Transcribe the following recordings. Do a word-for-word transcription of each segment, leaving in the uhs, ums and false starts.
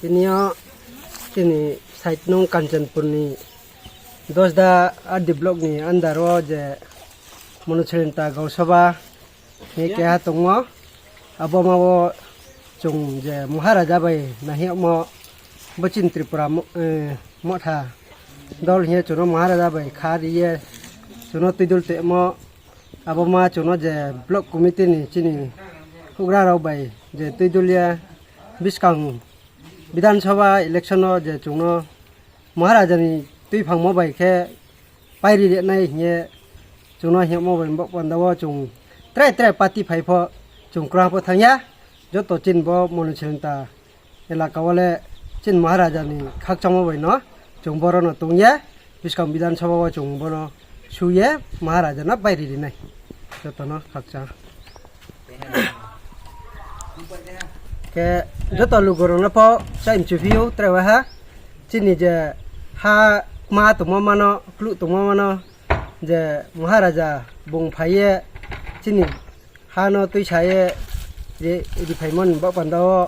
Tini o chini side nung Kanchanpur ni Dosda R D block ni under o je Monuchrinta Gausabha ni keha tongo. Abo ma o chwng je Maharaja bai nahi mo bo chini Tripura mo-, eh, motha dol hiye chwngno Maharaja bai kha riye chwngno twidul temo. Abo ma chwngno je block committee ni chini hugra rok bai je twidul ya biskang Bidhan Sabha election o je chwngno Maharaja ni twi phangmo bai khe pairi rinai hiye chwngno himo bai bo panda o chwng trai trai party phai pho chwng kwrang pho thangya. Joto chini bo Monuchrinta elaka o le chini Maharaja ni khakchangma bai no chwng boro no tongya, biskang Bidhan Sabha o chwng bono suye Maharaja no bai ri rinai joto no khakchang. Ke joto lugo rok no pho chai mchu phio tre ha chini je ha ma tongma mano klu tongma mano je Maharaja bung phaiye chini ha no twi saye je ri phaimon bo panda o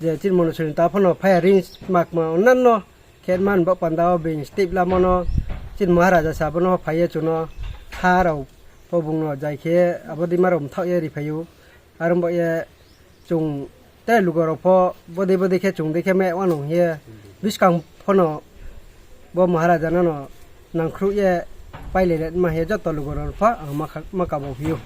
je chini Monuchrinta phano phaya ring makma onnanno khe man bo panda o bini step lama no chini Maharaja sa bono phaiye chwngno ha rok pho bung no jai khe abo dima rok mthok ye ri phaio. Aro bo ye chwng tei lugo rok pho bodi bodi khe chwng dei khe me wano hiye biskang phano bo Maharaja no no nangkhru ye pailai ma hiye joto lugo rok pho ang ma kha-, ma kabo phio.